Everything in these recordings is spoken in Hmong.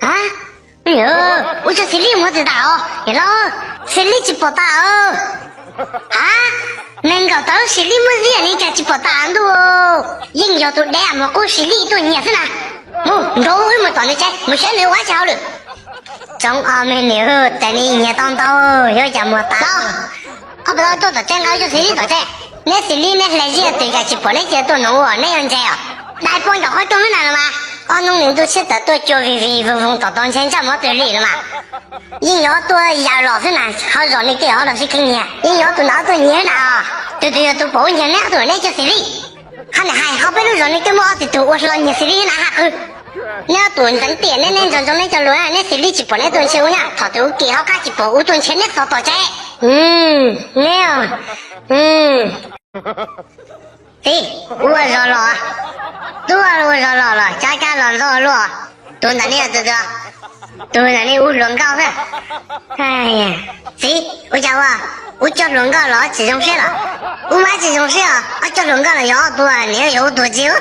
A, ua cas Xis Lis muaj tsis tas os, niam hlob, Xis Lis tsis pom tas os. A, nees nkaum tawm Xis Lis muaj ziaj li cas tsis pom tas ntuj. Yeej yog tus dev mos qub Xis Lis tuaj nyiag xwb na. Mus nrog wb mus tom nws tsev mus saib nws ua dab tsi hauj lwm. Tsoom ob me niam, tes ni nyiag tau ntau, yuav cas muag tas. Ob peb tuaj tom tsev, nqa coj Xis Lis tom tsev. Neb Xis Lis neb hle ziaj twg cas tsis pom, neb cia tuaj nuv ua neb yuav ntse os. Dai poj nkaus qhov rooj na los mas, ob hnub nws ntuj siab tawm tuaj cua vig vig voog voog tom tau ntshe ntsaj muag twg li los mas. Yeej yog tuaj yaws los xwb na, ho zom li tej hov los sib khib nyiag, yeej yog tus ntawd tuaj nyiag na. Tus twg yog tus pom nyiag neb tus neb cov Xis Lis. Hab nim hais ho peb lub zos ne twb muaj ob tug tus ua hlo nyiag Xis Lis na hab qw. Neb ob tug ntxeev tiam neb, neb ntsoov ntsoov neb cov lus, neb Xis Lis tsis pom neb tuaj ntshe ua nyab, thaum twg ua ke ho qab tsis pom ua tuaj ntshe neb xov tom tsev. Neb, txiv, ua zog los, tub ua zog los los cab kab los ntxov luaj. Tus ntawm ne, tus, tus ntawm ne ua hluas nkauj xwb. Txiv, ua cas ua, ua coj hluas nkauj los tsis zoo siab los? Ua mas tsis zoo siab os, ua coj hluas nkauj los yog ob tug, niam yog ua tus txiv.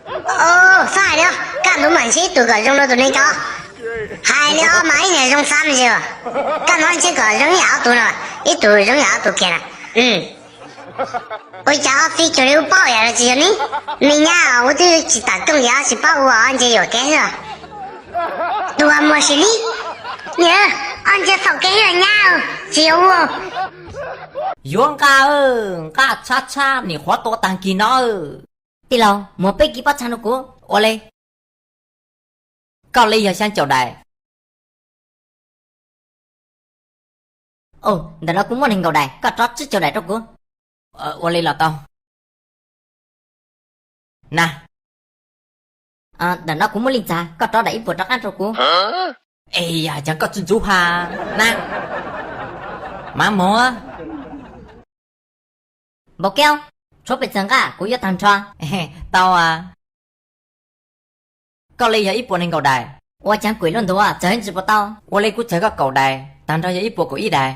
Txhob hais li, kaj ntug mam ntsib tus kom zoo rau tus neeg cov. Hais li ob mas ib niam zoo xav me ntsis, kaj ntug ntsib kom zoo ib yam ob tug no, ib tug zoo ib yam ob tug kiag na. Ua cas ob txiv cuag li ua paub yam los tsis yog ne? Me nyab ua twb tsis tam kooj li, tsis paub ua ntse yuam kev xwb. Tus muag Xis Lis, ob ntse txhaum kev xwb nyab, tsis yog ua. Yuav nqa, nqa tshab tshab nim qhuav tua tag kis no. Tij laug, muag peb kis pob txha rau kuv. Ua li? Koj li yog xyaa caum daim. Ntawm no kuv muaj nees nkaum daim, koj rov tsib caug daim rau kuv. Ua li los tau. Na, ntawm no kuv muaj lij txag, koj rov daim ib puas rov qab rau kuv. Es yog cas koj tsis ntxub ha na. Mav moog. Npau Kev, tshuav pes txag nqaj kuv yuav tag nrho. Tau. Koj li yog ib puas nees nkaum daim. Ua caag kuj lub ntuav txawg ntsis puas tau? Ua li kuv txawg koj kaum daim, tag nrho yog ib puas kaum ib daim.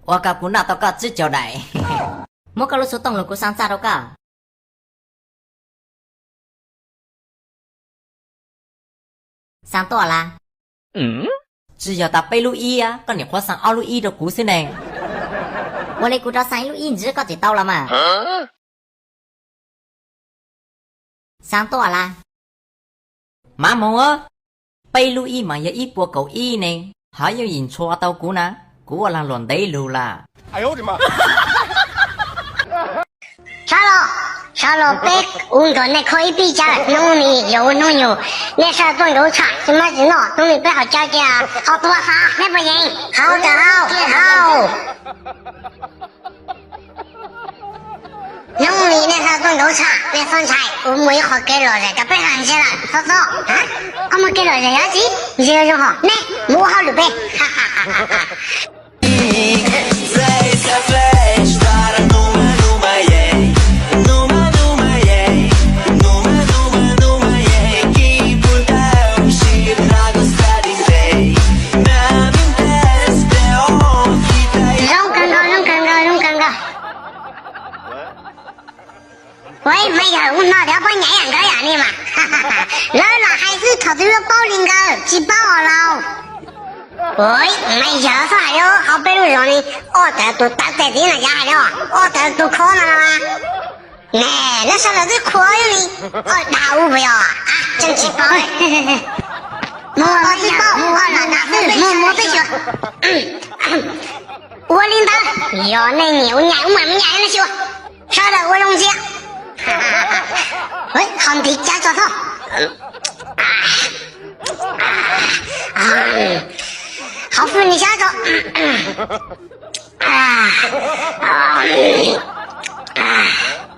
Ua koj kuv noj tau koj tsib caug daim. Muab koj lub xov tooj los kuv xa txaj rau koj. Xa tuaj las. Tsis yog tas peb lub ib, koj nim qhuav xa ob lub ib rau kuv xwb ne. Ua li kuv rov xa ib lub ib ntsis koj tseem tau los mas. Xa tuaj las. Mav moog, peb lub ib mas yog ib puas kaum ib ne, hov yeej yim ntshua tau kuv na, kuv ua lag luam ntev lug las. Sawv los, sawv los peb ua nrog nej kho ib pib cawv, hnub no yog ua hnub nyoog, nej sawv daws tuaj nkaus tshaj tsis muaj tsis noj, hnub no peb haus cawv ces haus tuag xwb, nej puas yeem? Haus tawm haus, haus. Hnub no nej sawv daws tuaj nkaus tshaj, nej txhob ntshai, kuv muaj ib qho kev lom zem rau peb ntsia lawm, txhob txhob. Koj muaj kev lom zem yog dab tsi? Ntsia zoo hov, nej mus ua hauj lwm peb. Zoo kawg nkaus, zoo kawg nkaus, zoo kawg nkaus. Ua, me yawg ua no tias poj niam nkawd yam li mas, lawv lam hais xwb, thaum twg yuav paub li nkawd tsis paub os lauj. Ua, me yawg txhob hais li, hauv peb lub zos ne, ob tawm tus tawv tes tiv no yav hais li, ob tawm tus khov no no. Ne, lawv sawv daws twb qhuas li, ob dag ub puas yog? Tseem tsis paub. Muag tsis paub, ua lam dag xwb, muag muag peb xyuas. Ua li ntawd, yog nej nyiam ua nyais ua mas me nyais nej xyuas. Sawv daws ua zoo ntsia. Ho ntiv cawv tso txhob. Ho fwj nws xyab tso.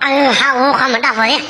Ho ua qhov mas daj vog thiab.